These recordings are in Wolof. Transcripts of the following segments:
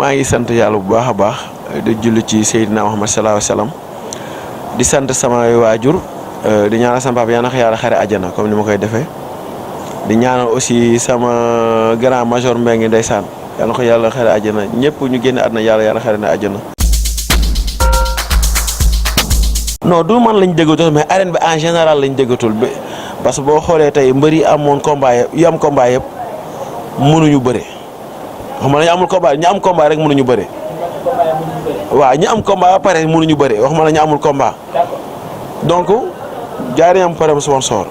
maa ngi sant yàlla bu baax a baax di julli ci Seydina Muhammad sallallahu alayhi wasallam di sant sama waajur di ñaanal sama papa yàlla na ko yàlla xare àjjana comme ni ma koy defee di ñaanal aussi sama grand major Mbengue ndeysaan yàlla na ko yàlla xare àjjana ñëpp ñu génn àdduna yàlla xare na àjjana. non du man lañ déggatul mais arène bi en général lañ déggatul bi parce que boo xoolee tey mbër yi amoon combat yu am combat yëpp mënuñu bëre xam nga ñu amul combat ñu am combat rek mënuñu bëre. waaw ñu am combat ba pare mënuñu bëre wax ma la ñu amul combat. donc jaay nañ am problème sponsor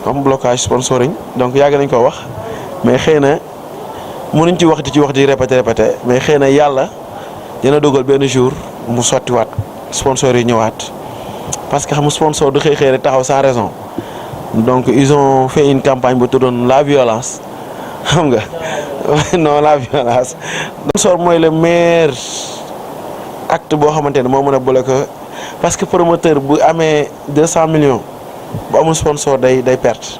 am blocage sponsoring donc yàgg nañ ko wax mais xëy na mënuñ ci wax di répété mais xëy na yàlla dina dogal benn jour mu sottiwaat sponsor yi ñëwaat. parce que xam nga sponsor du xëy rek taxaw sans raison donc ils ont fait une campagne bu tuddoon la violence xam nga non la violence. sponsor mooy le meilleur acte boo xamante ne moo mën a bloquer parce que promoteur bu amee 200 millions bu amul sponsor day perte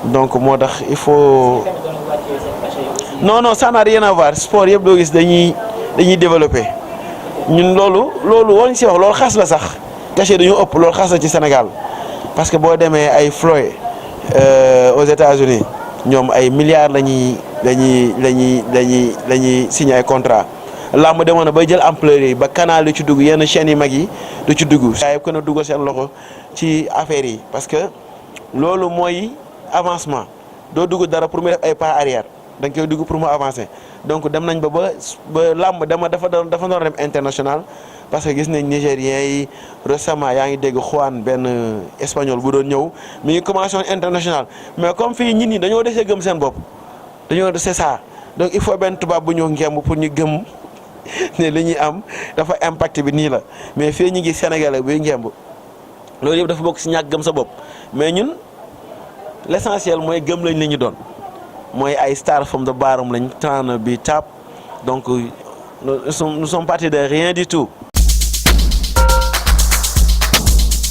donc moo tax il faut. non ça n'a rien à voir sport yëpp doo gis dañuy développer ñun loolu woon si wax loolu xas la sax. cachet dañu ëpp loolu xas na ci Sénégal parce que boo demee ay Floyd aux États-Unis ñoom ay milliards lañuy signé ay contrat làmb demoon na bay jël ampleur yi ba canal yu ci dugg yenn chaînes yu mag yi du ci dugg. gaa yëpp a duggal seen loxo ci affaire yi parce que loolu mooy avancement doo dugg dara pour mu def ay pas arrière da nga koy dugg pour mu avancer donc dem nañ ba làmb dafa doon dem international. parce que gis nañ Nigériens yi récemment yaa ngi dégg Juan benn espagnol bu doon ñëw mi ngi commencé woon international mais comme fii nit ñi dañoo desee gëm seen bopp dañoo c'est ça donc il faut benn tubaab bu ñëw ngemb pour ñu gëm ne li ñuy am dafa impact bi nii la mais fii ñu ngi Sénégalais buy ngemb loolu yëpp dafa bokk si ñàkk gëm sa bopp mais ñun l'essentiel mooy gëm lañ li ñu doon mooy ay star from the bottom lañ tànn bi tap donc nous sommes partis de rien du tout.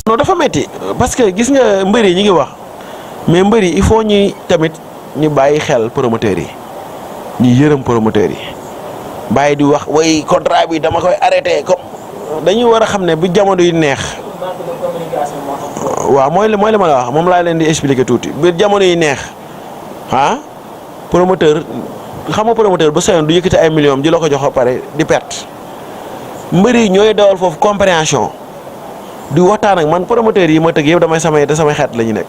non dafa metti parce que gis nga mbër yi ñu ngi wax mais mbër yi il faut ñuy tamit ñu bàyyi xel promoteurs yi ñu yërëm promoteurs yi bàyyi di wax way contrat bi dama koy arrêté comme dañuy war a xam ne bu jamono yu neex. waaw mooy li ma la wax moom laa leen di expliquer tuuti bu jamono yi neex promoteur xam nga promoteur ba soyoon du yëkkati ay millions di la ko jox ba pare di perte mbër yi ñooy dawal foofu compréhension. di waxtaan ak man promoteur yi ma tëgg yëpp damay samay xeet la ñu nekk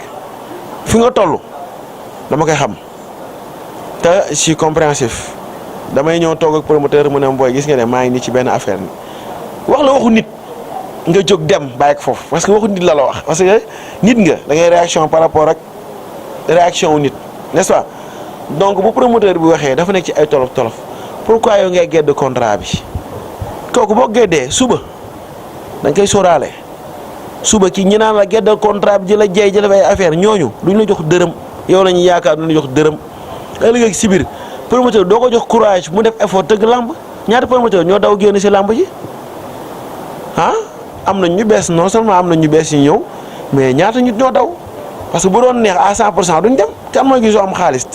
fi nga toll dama koy xam te je suis compréhensif damay ñëw toog ak promoteur mu ne booy gis nga ne maa ngi nii ci benn affaire ni wax la waxu nit nga jóg dem bàyyi ko foofu parce que waxu nit la wax parce que nit nga da ngay réaction par rapport ak réaction wu nit n'est-ce pas donc bu promoteur bi waxee dafa nekk ci ay tolof pourquoi yow ngay gedd contrat bi kooku boo geddee suba da nga koy sóoraale. suba ki ñi naan la geddal contrat bi ji la jeey ji la ay affaire ñooñu duñ la jox dërëm yow la ñuy yaakaar duñ la jox dërëm ëllëg ak si biir promoteur doo ko jox courage mu def effort tëgg làmb ñaata promoteur ñoo daw génn si làmb ji am nañ ñu bees non seulement am nañ ñu bees yi ñëw mais ñaata ñu ñoo daw parce que bu doon neex à 100% duñ dem kan mooy gisoo am xaalis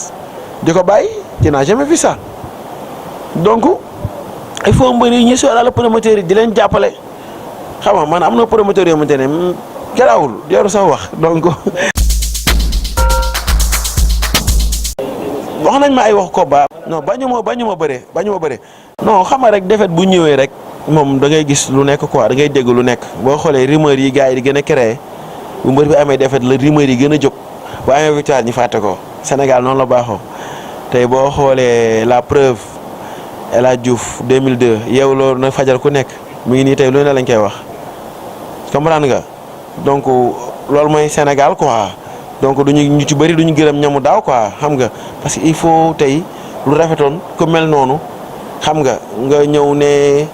di ko bàyyi tu n'as jamais vu ça donc il faut mbër yi ñu sóoraale promoteur yi di leen jàppale. xam nga man am na promoteur yoo xamante ne garaawul jarul sax wax donc wax nañ ma ay wax combat. non bañu ma bëre non xam nga rek defet bu ñëwee rek moom da ngay gis lu nekk quoi da ngay dégg lu nekk boo xoolee rumeur yi gars yi di gën a créé bu mbër bi amee defet la rumeur yi gën a jóg bu amee victoire ñu fàtte ko Sénégal noonu la baaxoo tey boo xoolee la preuve El Hadj Diouf 2002 yow loolu na fajal ku nekk mu ngi nii tey lu ne lañ koy wax. comprendre nga donc loolu mooy Sénégal quoi donc ñu ci bëri duñu gërëm ñamu daaw quoi xam nga parce que il faut tey lu rafetoon ku mel noonu xam nga ñëw ne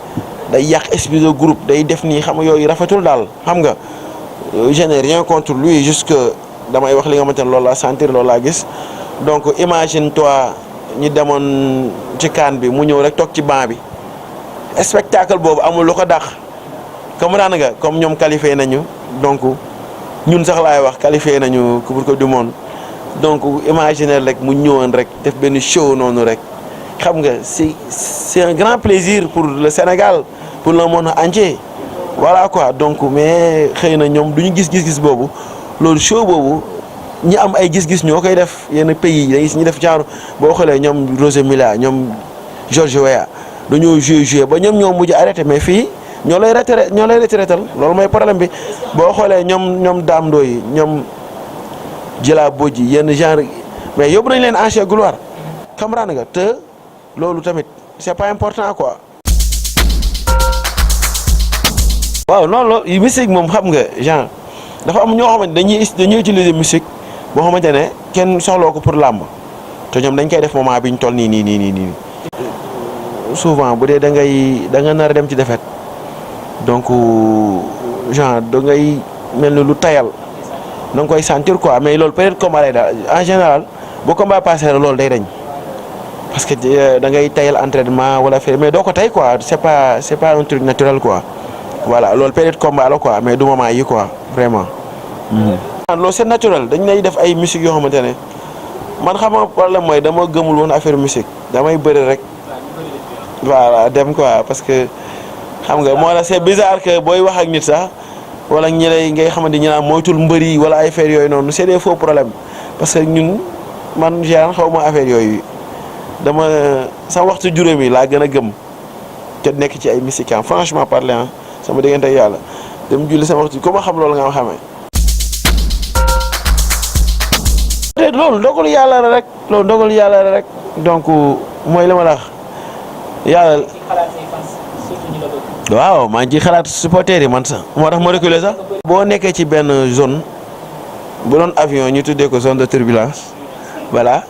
day yàq esprit de groupe day def nii xam nga yooyu rafetul daal xam nga je n'ai rien contre lui juste que damay wax li nga xamante ne loolu laa sentir loolu laa gis donc imagine toi ñu demoon ci CAN bi mu ñëw rek toog ci banc bi spectacle boobu amul lu ko dàq. comprendre nga comme ñoom qualifié nañu donc ñun sax laay wax qualifié nañu pour Coupe du monde donc imaginer rek mu ñëwoon rek def benn show noonu rek xam nga c'est un grand plaisir pour le Sénégal pour le monde entier voilà quoi donc mais xëy na ñoom du ñu gis boobu loolu show boobu ñi am ay gis-gis ñoo koy def yenn pays yi dañuy ñu def genre boo xoolee ñoom Roger Milla ñoom George Weah dañoo joué ba ñoom mujj arrêté mais fii ñoo lay retraital loolu mooy problème bi boo xoolee ñoom Dame Ndoye ñoom Jëla Bodji yenn genre mais yóbbu nañ leen en gloire comprendre nga te loolu tamit c'est pas important quoi. waaw non loolu musique moom xam nga genre dafa am ñoo xamante dañuy utiliser musique boo xamante ne kenn soxloo ko pour làmb te ñoom dañ koy def moment bi ñu toll nii. souvent bu dee da nga nar a dem ci défaite donc genre da ngay mel ni lu tayal da nga koy sentir quoi mais loolu peut-être combat lay daal en général boo combat passé loolu day dañ parce que da ngay tayal entraînement wala faire mais doo ko tay quoi c'est pas un truc naturel quoi voilà loolu peut-être combat la quoi mais du moment yi quoi vraiment. loolu c'est naturel dañ lay def ay musique yoo xamante ne man xam nga problème mooy dama gëmul woon affaire musique damay bëri rek. voilà dem quoi parce que xam nga moo la c'est bizarre que booy wax ak nit sax wala ñi lay ngay xamante ñi naan moytul mbëri wala ay affaire yooyu noonu c'est des faux problèmes parce que ñun man genre xaw ma affaire yooyu dama sama waxtu juróomi laa gën a gëm te nekk ci ay musiciens franchement parler sama diggante ak yàlla dem julli sama waxtu ku ma xam loolu nga ma xamee. te loolu ndogalu yàlla la rek donc mooy li ma la wax yàlla waaw maa ngi ciy xalaat supporter yi man sax moo tax ma reculer sax. boo nekkee ci benn zone bu doon avion ñu tuddee ko zone de turbulence voilà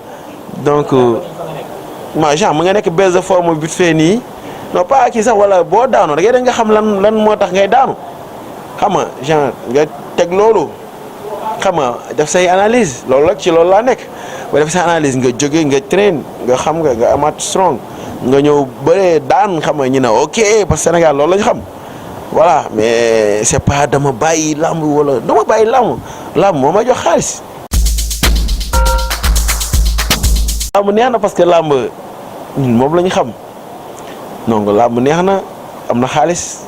donc ma genre mu nga nekk baisse de forme vite fait nii non pas kii sax wala boo daanu da ngay nga xam lan moo tax ngay daanu xam nga genre nga teg loolu xam nga def say analyse loolu rek ci loolu laa nekk ba def say analyse nga jóge nga train nga xam nga amaat strong. nga ñëw bëree daan xam nga ñu ne ok parce que Sénégal loolu la ñu xam voilà mais c'est pas dama bàyyi làmb wala dama bàyyi làmb moo ma jox xaalis. làmb neex na parce que làmb ñun moom la ñu xam donc làmb neex na am na xaalis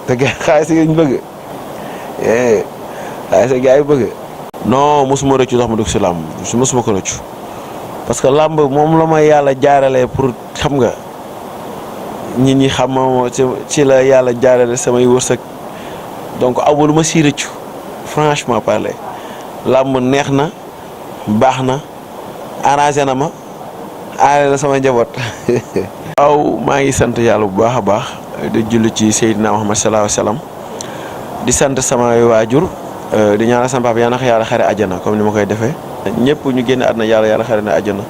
te xaalis yi ñu bëgg xaalis yi gars yi bëgg. non mosuma rëccu tax ma dugg si làmb mosuma ko rëccu. parce que làmb moom la ma yàlla jaarale pour xam nga nit ñi xam ma ci la yàlla jaarale samay wërsëg donc amul lu ma si rëccu franchement parler làmb neex na baax na arrangé na ma aaree na sama njaboot. waaw maa ngi sant yàlla bu baax a baax di julli ci Seydina Muhammad sallallahu alayhi wasallam di sant samay waajur di ñaanal sama papa yàlla na ko yàlla xare àjjana comme ni ma koy defee. ñëpp ñu génn àdduna yàlla xare na àjjana